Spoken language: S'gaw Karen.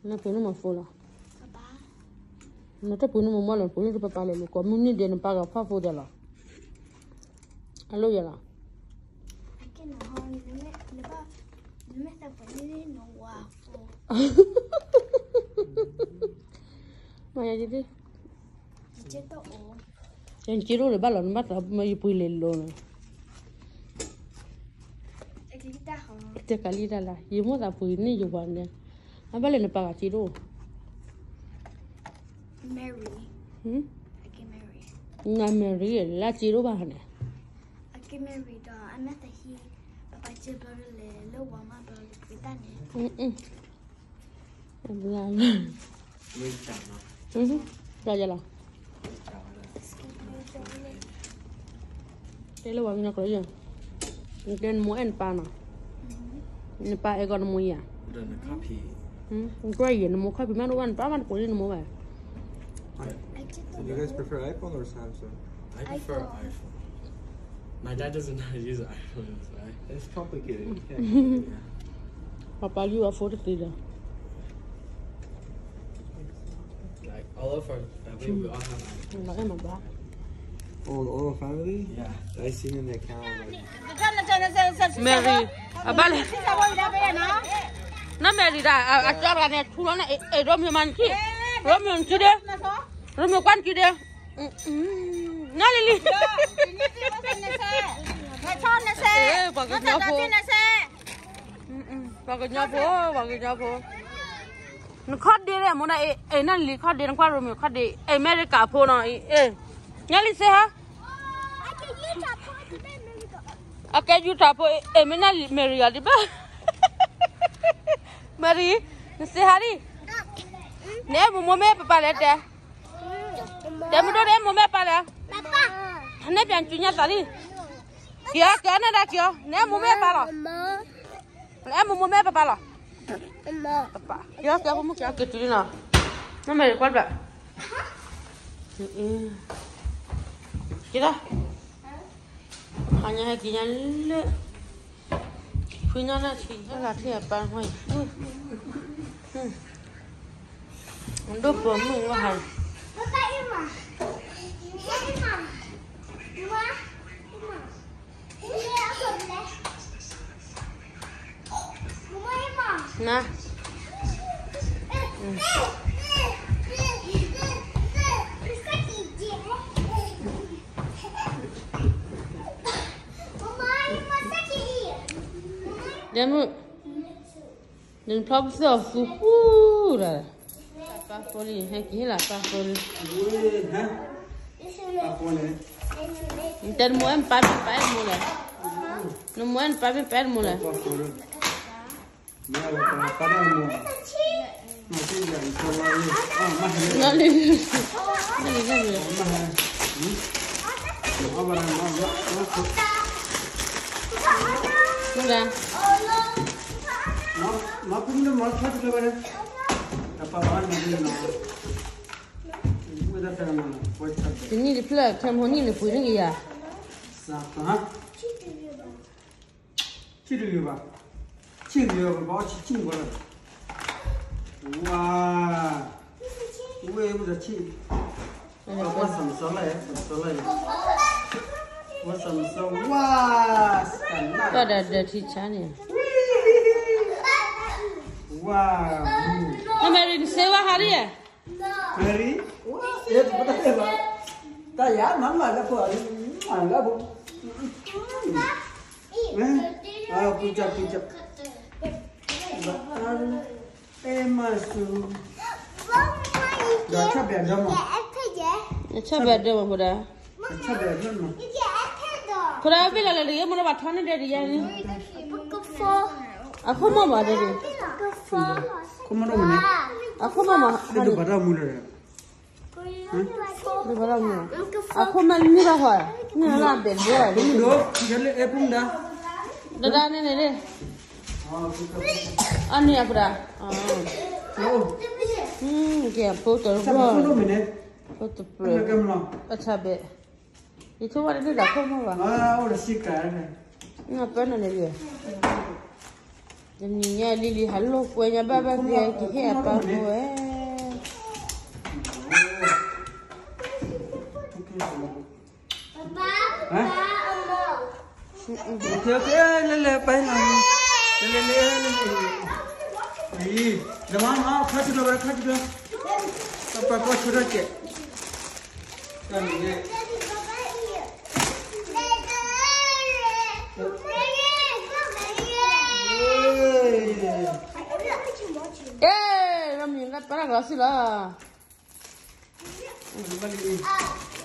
နပှ့ၤန့ၢ်မီၤဖိလီၤ. နတပှ့ၤန့ၢ်မီၤမီၢ်လီၤ, ပှ့ၤန့ၢ်တပပာ်လၢာ်လီၤ, ကိးမုၢ်နံၤဒဲးနပၢ်ဂၤဖီၣ်ဖိဒဲးလီၤ. အလိၣ်ယၤလီၤ. မၤယၤဒ်, ယက့ၤဒိၣ်လၢၤဘၣ်လီၤ, နဘၣ်သးမ့ၢ်ယပှ့ၤလဲၤလိၤလီၤ. တဲကလံၣ်တၢ်လၢ ယမိၢ်သးပှ့ၤန့ၢ်ယဝၤန့ၣ်, အဘၣ်လဲၣ်နပၢ်ဂၤက့ၤဒိၣ်, နမဲရံၤလၢက့ၤဒိၣ်ဘၣ်န့ၣ်, ပၢ်ယလီၤ. တဲလၢဝၤမ့ၢ်နီၢ်ကျိယၤ, နတဲနမိၢ်အဲၣ်နပၢ်နီၤ, နပၢ်အဲၣ်ကီးနမိၢ်ယၤ, နကွၢ်ယဲ နမိၢ်ခီၣ်ဖံးမးဒိၣ်ဘၣ်, နပၢ်မးတကိးလံနမိၢ်ဘၣ်. Do you guys prefer iPhone or Samsung? I prefer iPhone. My dad doesn't know how to use iPhone, so I It's complicated. You can't. ပၢ်ပၢ်ယူၤအ phone တသ့ဒီး Like, all of our family, we all have iPhones. မၤအဲၣ်မၤဘၣ်. Oh, the whole family? Yeah. I seen in the account, like, Mary, အဘၣ်လဲၣ်, န Mary ဒၣ် အကၠီတဂၤန့ၣ် ထူလီၤန့ၣ် အဲၣ် Romeo မၤနခံ, Romeo နခံဒ့, Romeo ကွၢ်နခံဒ့, နလံၤလံၤ, ပှၤကညီဖိ, ပှၤကညီဖိ, ပှၤကညီဖိ, နခီၣ်ဒ့န့ၣ် မိၢ်ဒၣ် အဲၣ် နလံၤခီၣ်ဒ့, နကွၢ် Romeo ခီၣ်ဒ့, အဲၣ် အမဲရကၤဖိနီၤ, အဲၣ် နလံၤစ့ဟါ အကဲယူၤထီၣ်ဖိ, အဲၣ် မ့ၢ်နလံၤ Mary အီၤဒံးဘၣ်, Mary, နစ့ဟါဒံး, နအဲၣ်မိၢ်မိၢ်မ့ၢ်ပၢ်ပၢ်လဲၣ်တဲ, တဲမုၢ်ဒိၣ် နအဲၣ်မိၢ်မ့ၢ်ပၢ်လဲၣ်, နအဲၣ်ပၠးနစုညါသးလံ, က့ၤအီၤ က့ၤအီၤ နဒၣ်က့ၤအီၤ, နအဲၣ်မိၢ်မ့ၢ်ပၢ်လီၤ, နအဲၣ်မိၢ်မိၢ်မ့ၢ်ပၢ်ပၢ်လီၤ, ပၢ်ပၢ်, က့ၤအီၤ က့ၤအီၤ ဖိမုၣ် က့ၤအီၤ က့ၤတုၤလံနီၤ, နမဲာ်က့ၤကွၢ်တဘျီ က့ၤလီၤ, ဟါညါဟဲက့ၤညါလၢ ခွံညါနၢ်ဆံ ဟဲဂၤထံၣ်အပၢ်မီၢ်အံၤ, ဒိၣ်ပိာ်မုၣ်ဝဲဟါ, န ဒဲမုၣ်, နဖျီပသ့ၣ်အီၤ သူပူၤဒီး, ပၢ်ဖိလံ ဟဲက့ၤဟ့ၣ်လီၤပၢ်ဖိလံ, နတဲနမိၢ်အဲၣ်နပၢ်မ့ၢ်ပၢ်အဲၣ်နမိၢ်လဲၣ်, နမိၢ်အဲၣ်နပၢ်မ့ၢ်ပၢ်အဲၣ်နမိၢ်လဲၣ်. နလံၤ, နလံၤ, မ့ၢ်ဒၣ်, တနံၣ်တဖျၢၣ် ခဲမဟိနံၣ်န့ၣ် ပှ့ၤန့ၢ်က့ၤယၤ 气这个吧，气这个吧，把我气气过来了。哇，我也不是气，我什么时候来，什么时候来的？我什么时候？哇塞，那 ဘၣ်ဒီးဒၢးထံဆါန့ၣ်, 哇，နမဲာ်ရံၤနစ့ဝါဟါဒံးဧါ. Mary, eh, တၢ်ယၤ မၤမၤလၢဖိ, မၤလၢဖိ, ပူၤကၢ်ပူၤကၢ်, အဲမၤစူၤ, ဒီးဆၣ်ဘျဲးဒၢမး, ဆၣ်ဘျဲးဒၢမးဖိဒါ, ဆၣ်ဘျဲးဒၢမး, ဖိဒါဘ့ၣ်လီၤလၢတဂ့ၤ မ့ၢ်လၢဘၣ်ထီန့ၢ်ဒဲးတယါန့ၣ်, အခိၣ်မီၢ်မးဒဲးန့ၣ်, အခိၣ်မီၢ်မး, ဒုးဘၣ်တၢ်မူလၢ ဒုးဘၣ်တၢ်မူ, အခိၣ်မီၢ်လၢနံၣ်ဘၣ်ဃီ, နံၣ်လၢဘဲးဘိ, ဒုး, ဒဒၣ်န့ၣ်န့ၣ်, အန့ၣ်အဖိဒါ, ကဲဖိတရၢ, ဖိတပြၢ, အဆၣ်ဘဲး, ယဆိကမိၣ်တန့ၢ်ဒၣ်ခိၣ်မီၢ်ဘၣ်, ပၢနုာ်န့ၣ်, တနံၤညါလံလံ ဟးလိာ်ကွဲညါဘၣ်ဘၣ်သ့ ကဟ့ၣ်အပၢ်ဖိဝဲ. လဲၤလဲၤပၢ်လီၤ, လဲၤလဲၤလဲၤ, အံၤ, ဒီးမၤမၤ ခါဆူဒီးဝဲ ခါဆူဒီး, ပၢ်ကီၢ်ဆူထီၣ်ကဲး, တၢ်န့ၣ် အဲ, လၢမံၤလၢပၢ်လီၤစုလီၤ, ဘၣ်လံအံၤ,